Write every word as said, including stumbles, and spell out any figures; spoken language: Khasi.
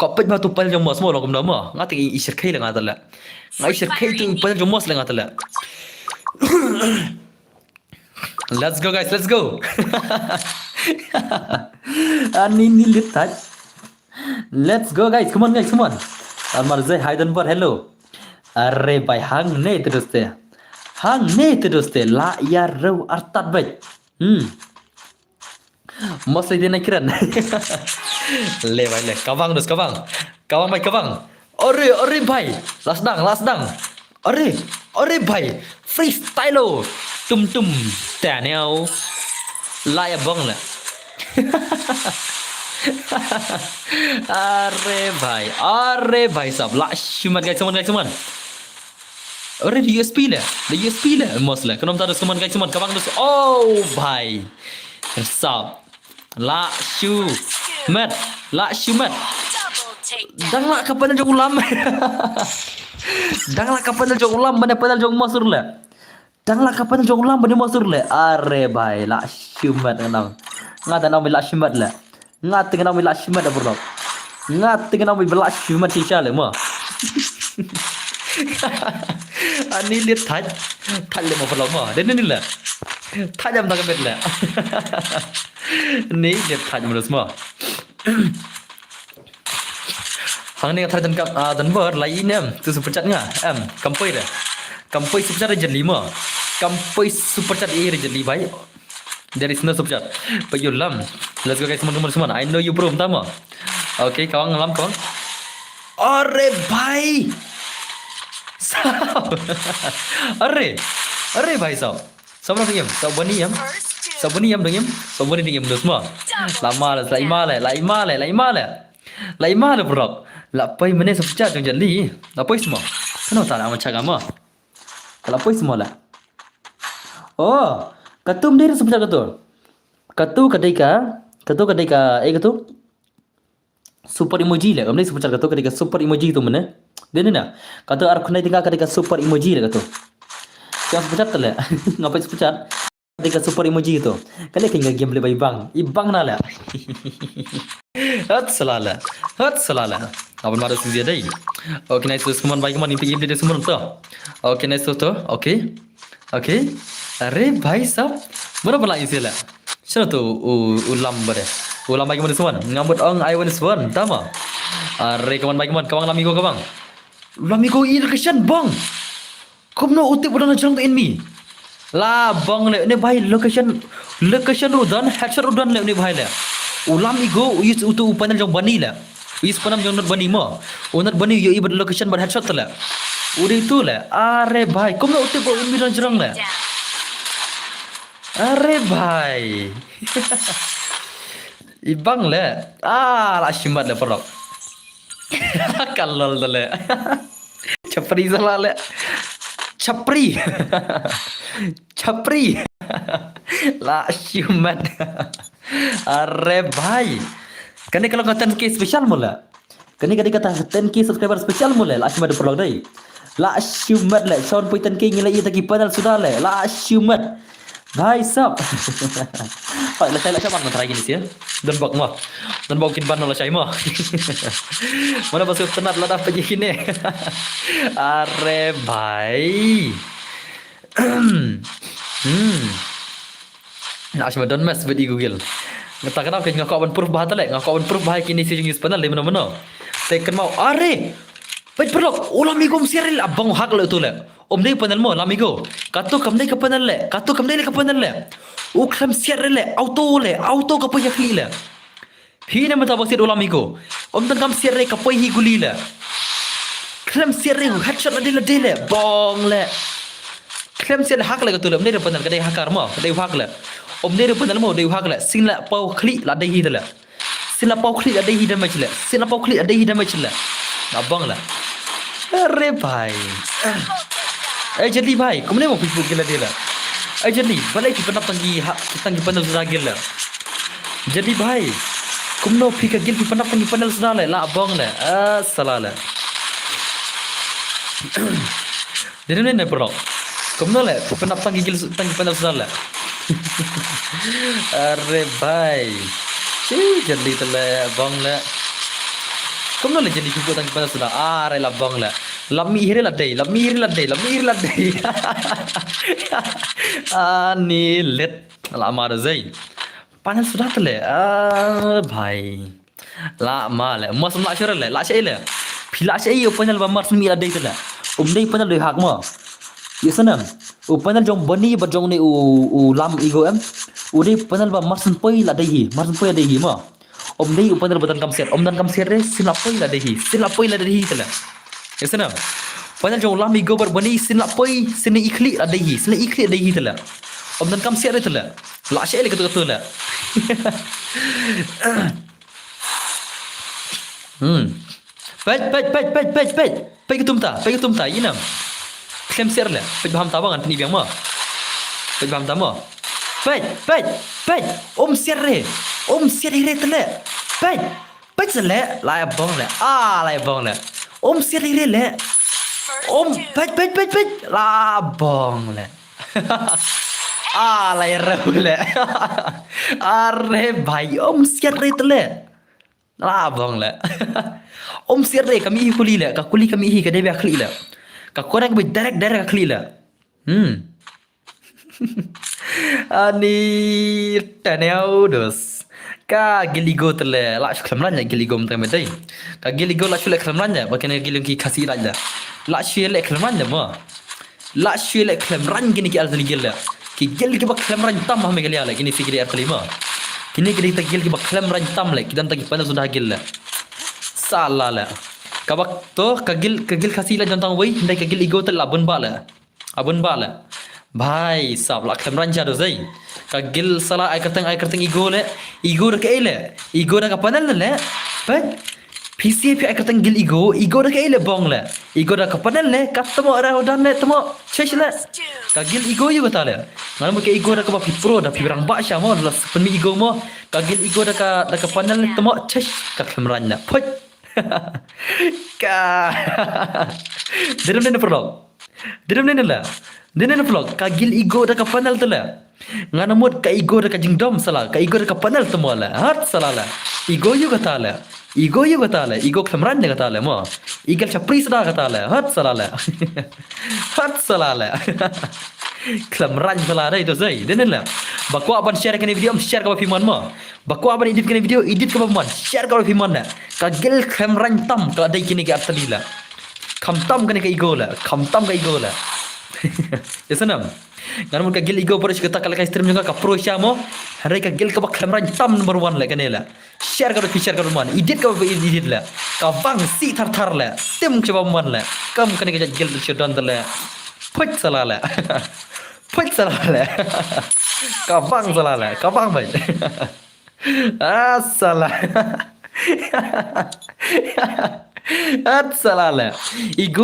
Ko peit ba tu panel jong Moss mo, long kumno mo. Nga te i shyrkhei le nga te le. Nga i shyrkhei tu panel jong Moss le nga te le. Let's go guys, let's go. Ani ni lit thait. Let's go guys, come on guys, come on. Amar zai hidden bar, hello. Are bhai hangne te doste. Hangne te doste la ya rau artat bhai. Hmm. Mostly dia nak kiran. Le bhai le. Kawang dus kawang. Kawang bhai kawang. Ore ore bhai. Last dang, last dang. Ore ore bhai. Freestyle. Tum tum. Daniel. La ya bong le. Are bhai. Are bhai sab. La shumat guys, someone guys, someone. Ore di U S P le, di U S P le, Moss le. Kano ta dus kemon kai kemon, kabang dus. Oh bhai. Sap. La shu met, la shu met. Dang la ka panel jong u Lam. Dang la ka panel jong u Lam, bane panel jong Moss le. Dang la ka panel jong u Lam, bane Moss le. Are bhai, la shu met nang. Nga da nang la shu met le. Nga te nga nang la shu met da bro. Nga te nga nang la shu met shisha le mo. Ani le thait. Thait le mo bro mo. Dei ni le. Thait jam da ka bet le. Ni le thait mo mo. Hangne nga thait dan kap, ah, dan bar lai inem. Tu super chat nga. Em, kampoi de. Kampoi super chat de jeli mo. Kampoi super chat e de jeli bhai. There is no super chat. But you Lam. Let's go guys, come on, come on, come on. I know you bro, tama. Okay, kawang Lam kawang. Are bhai. Sab. Are. Are bhai sab. Sab dang yam. Sab bani yam. Sab bani yam dang yam. Sab bani dang yam dus ma. La ma le, la ima le, la ima le, la ima le. La ima le bro. La pai mene super chat jong jeli. La pai sma. Kano ta la ma chaga ma. Ka la poi sma la. Oh, katu mdei super chat katu. Katu ka dei ka, katu ka dei ka, eh katu. Super emoji le, mdei super chat katu ka dei ka super emoji tu mene. Dei ni na. Katu ar khunai tingka ka dei ka super emoji le katu. Yang super chat le. Ngapai super chat? Dei ka super emoji tu. Kane ka game le bai bang. I bang na le. Hat salala. Hat salala. Aban mara sing dia dei. Okay, nice to come on, bhai, come on, impi impi de sumon to. Okay, nice to to. Okay. Okay. Are bhai sab. Mara bala isi la. Shano tu u u Lam bare. U Lam bhai, come on, sumon. Ngambut ong I want sumon. Tama. Are come on, bhai, come on. Kawang Lam igo kawang. Lam igo i location bang. Kumno u tip u don jong enemy. La bang le ne bhai location, location u don, headshot u don le ne bhai le. U Lam igo u use utu u panel jong bani le. U use panel jong not bani mo. U not bani yo i bad location bad headshot le. U dei tu le. Are bhai, kumno u tip u enemy don jrong le. Are bhai. I bang le. Ah, la shimat le parok. Kalol dale. Chapri sala le. Chapri. Chapri. La shimat. Are bhai. Kane ka long ka ten K special mo la. Kane ka dei kata ten K subscriber special mo la. La shimat de parok dei. La shimat le. Shon poi ten K ngi la ita ki panel suda le. La shimat. Bhai sab. Hoi, lashai lashai ban try kine sia. Don bok mo. Don bok kin ban lashai mo. Mana ba sut tenat lada pagi kine. Are bhai. Hmm. Lashai don mess with Google. Ngata kana ke ngako ban proof bha tale, ngako ban proof bha kine sia jong use panel le mano mano. Te kan mau are. Peit parok, u Lam igo um siar le abang hak le tu le. Um dei panel mo, Lam igo. Katu kam dei ka panel le, katu kam dei le ka panel le. U khlem siar le, auto le, auto ka poi ya khli le. Hi ne mata basit u Lam igo. Um tang kam siar le ka poi hi guli le. Khlem siar le, headshot la dei le dei le, bong le. Khlem siar le hak le katu le, um dei le panel ka dei hakar mo, ka dei hak le. Um dei le panel mo, dei hak le, sin la pau khli la dei hi le. Sin la pau khli la dei hi damage le. Sin la pau khli la dei hi damage le. Na bang la. Are bhai. Eh, Jadli bhai, kumne mo Facebook gila dia la. Eh, Jadli, balai ki panap tang ki ha, tang ki panel suda gila. Jadli bhai, kumno phi ka gil phi panap tang ki panel suda le, la bang le. Ah, sala le. Dei ne ne bro. Kumno le, panap tang ki gil tang ki panel suda le. Are bhai. Chi jadi tele bang le. Kumno leh jani ki putang ki panel suda. Are la bong leh. Lap mih hi re la dei, lap mih hi re la dei, lap mih hi re la dei. Ani leh. La ma da zei. Panel suda te leh. Ah, bhai. La ma leh. Mas la sure leh. La sha leh. Phi la sha u panel ba mar sum ïa la dei te leh. Um dei panel dei hak mo. Ïa sana. U panel jong Bani ba jong ne u, u lam igo em. U dei panel ba mar sum poi la dei hi. Mar sum poi la dei hi mo. Om dei u panel ba donkam siat, om donkam siat re, sien la poi la dei hi, sien la poi la dei hi te leh. Ïa sana. Panel jong lam igo bar Bani sien la poi, sien i khlieh la dei hi, sien i khlieh dei hi te leh. Om donkam siat re te leh. La sha leh katu katu leh. Hmm. Peit, peit, peit, peit, peit, peit. Peit ka tum ta, peit ka tum ta, ïa nam. Khlem siat leh, peit bham ta ba ngan pyni biang mo. Peit bham ta mo. Peit, peit, peit. Um siat re. Um siat re te leh. Peit. Peit sa leh, la bong leh. Ah, la bong leh. Um siat re leh. Um, peit, peit, peit, peit. La bong leh. Ah, la rew leh. Are bhai, um siat re te leh. La bong leh. Um siat re, ka mih hi kuli leh, ka kuli ka mih hi, ka dei ba khlieh leh. Ka kona ka ba direct, direct ka khlieh leh. Hmm. Ani taneu dos. Ka gil igo te leh, la shu khlem rang leh gil igo mta me dei. Ka gil igo la shu leh khlem rang leh, ba kane gil ki Khasi leh. La shu leh khlem rang leh mo. La shu leh khlem rang kine ki artylli gil leh. Ki gil ki ba khlem rang tam ha Meghalaya leh, kine si ki artylli mo. Kine ki dei ta gil ki ba khlem rang tam leh, ki don ta ki panel suda gil leh. Sala leh. Ka ba to, ka gil, ka gil Khasi leh jong tang wei, dei ka gil igo te la bun ba leh. Abun ba leh. Bhai sab la khlem rang sha do zei. Ka gil sala ai kyrteng ai kyrteng igo leh. Igo da ka ei leh. Igo da ka panel leh. Peit. Phi si phi ai kyrteng gil igo. Igo da ka ei leh bong leh. Igo da ka panel leh. Ka tmo ra dan leh tmo. Chesh leh. Ka gil igo ïa kata leh. Ngan mut ka igo da ka ba phi pro da phi rang ba sha mo la pynmih igo mo. Ka gil igo da ka da ka panel leh tmo chesh ka khlem rang leh. Peit. Ka. Didem ne paralok. Didem ne leh. Didem ne paralok. Ka gil igo da ka panel te leh. Ngan mut ka igo da ka jingdom sala. Ka igo da ka panel te mo leh. Hat sala leh. Igo ïa kata leh. Igo ïa kata leh. Igo khlem rang da kata leh mo. Igal chapri sada kata leh. Hat sala leh. Hat sala leh. Khlem rang sala dei to zei. Didem ne leh. Ba kwah ban share kane video, share ka ba phi mon mo. Ba kwah ban edit kane video, edit ka ba mon. Share ka ba phi mon leh. Ka gil khlem rang tam ka la dei kine ki artylli leh. Kham tam kane ka igo leh, kham tam ka igo leh. Ïa sana. Ngan mut ka gil igo baroh shi katta ka la ka stream jong ka ka pro sha mo. Hynrei ka gil ka ba khlem rang tam number one leh kane leh. Share ka ba phi share ka ba mon. Edit ka ba phi edit leh. Ka bang si thar thar leh. Tim ka ba mon leh. Kam kane ka jait gil shu don te leh. Peit sala leh. Peit sala leh. Ka bang sala leh. Ka bang peit. Ah, sala. At sala leh. Igo